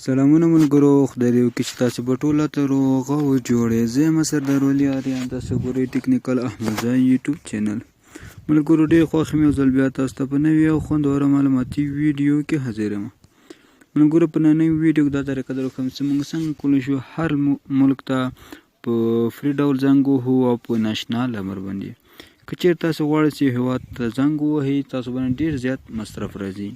سلامونه ملګرو، خدای دې وکړي چې تاسو به ټوله ته روغ او جوړ یئ. زه یم سردار ولي آریان، تاسو ګورئ ټیکنیکل احمدزی یوټیوب چینل. ملګرو، ډېر خوښ یم یو ځل بیا تاسو ته په نوې او خوندوره معلوماتي ویډیو کې حاضر یم. ملګرو، په ننۍ ویډیو کې دا طریقه درښیم چې موږ څنګه کولی شو هر ملک ته په free ډول زنګ ووهو او په ناشنا لمبر باندې. که چېرې تاسو غواړئ چې یو هېواد ته زنګ ووهئ، تاسو باندې ډېر زیات مصرف راځي،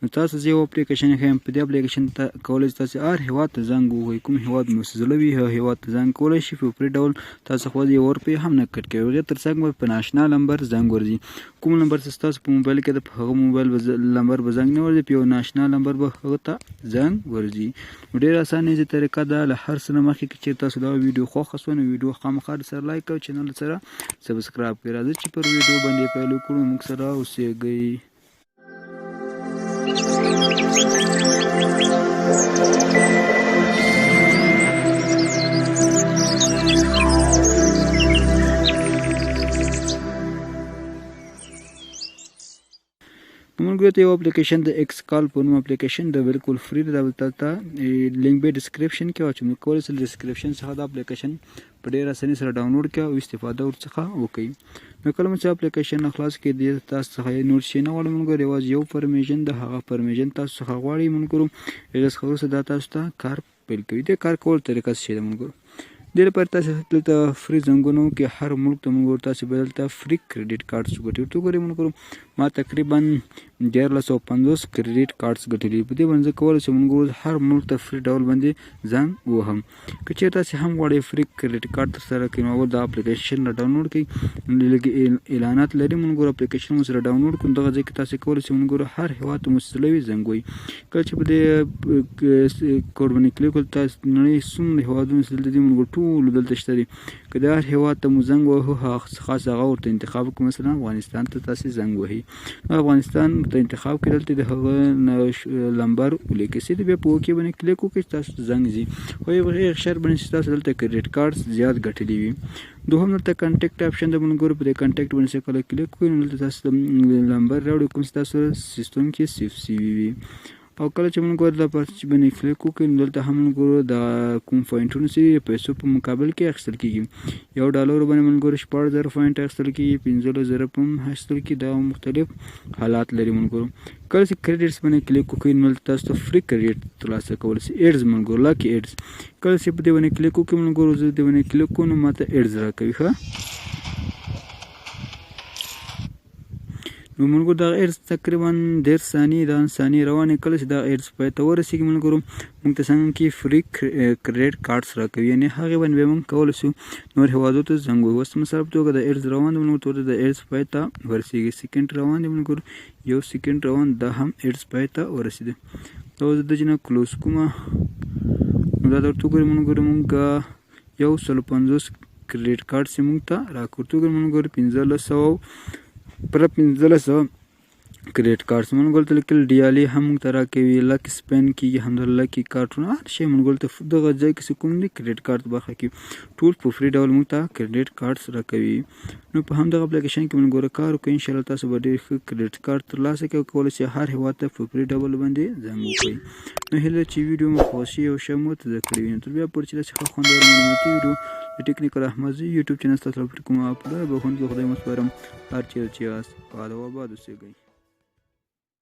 نو تاسو زه یو اپلیکیشن ښیم. په دې اپلیکیشن ته کولی شئ تاسو هر هېواد ته زنګ ووهئ. کوم هېواد مو چې زړه وي، هغه هېواد ته زنګ کولی شي په free ډول. تاسو خو یو روپۍ هم نه کټ کوي. هغې تر څنګ به په ناشنا لمبر زنګ ورځي. کوم لمبر چې ستاسو په موبایل کې ده، په هغه موبایل به لمبر به زنګ نه ورځي، په یو ناشنا لمبر به هغه ته زنګ ورځي. نو ډېره اسانه ایزي طریقه ده. له هر څه نه مخکې، که چېرې تاسو دا ویډیو خوښه شوه، نو ویډیو خامخا سره like او channel سره subscribe کړئ. راځئ چې پر ویډیو باندې پیل وکړو، موږ سره اوسېږئ. موږ ته یو اپلیکیشن د ایکس کال په نوم اپلیکیشن د بالکل free ده. دا ته لینک به description کې واچوم، کولی شئ description څخه دا اپلیکیشن په ډېر اسانۍ سره ډاونلوډ کړئ او استفاده ورڅخه وکړئ. نو کله مو چې اپلیکیشن خلاص کړئ، دې تاسو څخه نور شی نه غواړي ملګرو، یوازې یو permission د هغه permission تاسو څخه غواړي ملګرو. هغې څخه وروسته دا تاسو ته کار پیل کوي. د کار کولو طریقه څه شی ده ملګرو؟ دې لپاره تاسو دلته free زنګونه وکړئ هر ملک ته. ملګرو، تاسو به دلته free credit cards وګټئ. ورته وګورئ ملګرو، ما تقریبا 1350 credit cards ګټلي. په دې باندې زه کولی شم ملګرو هر ملک ته free ډول باندې زنګ ووهم. که چېرې تاسو هم غواړئ free credit card ترسره کړئ، نو اول دا اپلیکیشن را ډاونلوډ کړئ. لږ اعلانات لري ملګرو. اپلیکیشن مو سره ډاونلوډ کړو، دغه ځای کې تاسو کولی شئ ملګرو هر هېواد ته مو زړه وي زنګ وهئ. کله چې په دې کوډ باندې کلیک وکړئ، تاسو نړۍ څومره هېوادونه چې دلته دي ملګرو، ټول دلته شته دي. که د هر هېواد ته مو زنګ ووهو، هغه خاص هغه ورته انتخاب کړو. مثلا افغانستان ته تاسې زنګ وهئ، نو افغانستان ته انتخاب کړئ، دلته د هغه لمبر ولیکئ، سیده بیا په okay باندې کلیک وکړئ چې تاسو ته زنګ ځي. خو یو شرط باندې چې تاسو دلته credit card زیات ګټلي وي. دوهم دلته contact option د ملګرو، په دې contact باندې چې کله کلیک وکړئ، نو دلته تاسو لمبر راوړئ کوم چې تاسو سیستم کې save شوي وي. او کله چې موږ ګورو دا پر چې باندې کلیک وکړو، نو دلته هم موږ ګورو دا کوم پوینټونه چې پیسو په مقابل کې اخیستل کېږي. $1 باندې موږ ګورو 16,000 point اخیستل کېږي، 15,000 هم اخیستل کېږي. دا مختلف حالات لري ملګرو. کله چې credits باندې کلیک وکړئ، نو دلته تاسو ته free credit ترلاسه کولی شئ. ads ملګرو، lucky ads، کله چې په دې باندې کلیک وکړئ ملګرو، زه دې باندې کلیک کوم، نو ماته ads راکوي. ښه، نو ملګرو دغه ads تقریبا 30 ثانیې دا ثانیې روانې. کله چې دغه ads پای ته ورسېږي ملګرو، موږ ته څنګه کې free credit cards راکوي، یعنې هغې باندې بیا موږ کولی شو نور هېوادو ته زنګ ووهو. اوس مثال په توګه د ads روان دی ملګرو، ته د ads پای ته ورسېږي. سیکنډ روان دی ملګرو، یو سیکنډ روان، دا هم ads پای ته ورسېده. دا اوس د جنه close کومه. نو دا درته وګورئ ملګرو، موږ 150 credit card چې موږ ته راکړ. ورته وګورئ ملګرو، 1500 پر 1500 credit card موږ ته لیکل. ډیالي هم موږ ته راکوي، lucky spin کېږي، همدا lucky کارتونه، هر شی موږ ته دغه ځای کې کوم دي credit card برخه کې ټول په free ډول موږ ته credit cards راکوي. نو په همدغه اپلیکیشن کې موږ ګوره کار وکړو، انشاءالله تاسو به ډېر ښه credit card ترلاسه کړئ او کولی شئ هر هېواد ته په free ډول باندې زنګ وکړئ. نو هیله چې ویډیو مو خوښ شي او ښه مو ته زده کړې وي. نو تر بیا پورې چې داسې ښه خوندور معلوماتي ویډیو د ټیکنیکل احمدزي یوټیوب چینل ستاسو لپاره کومه اپلوډ به خوند کې خدای مو سپارم. هر چېرې چې یاست، ښاد او اباد اوسېږئ.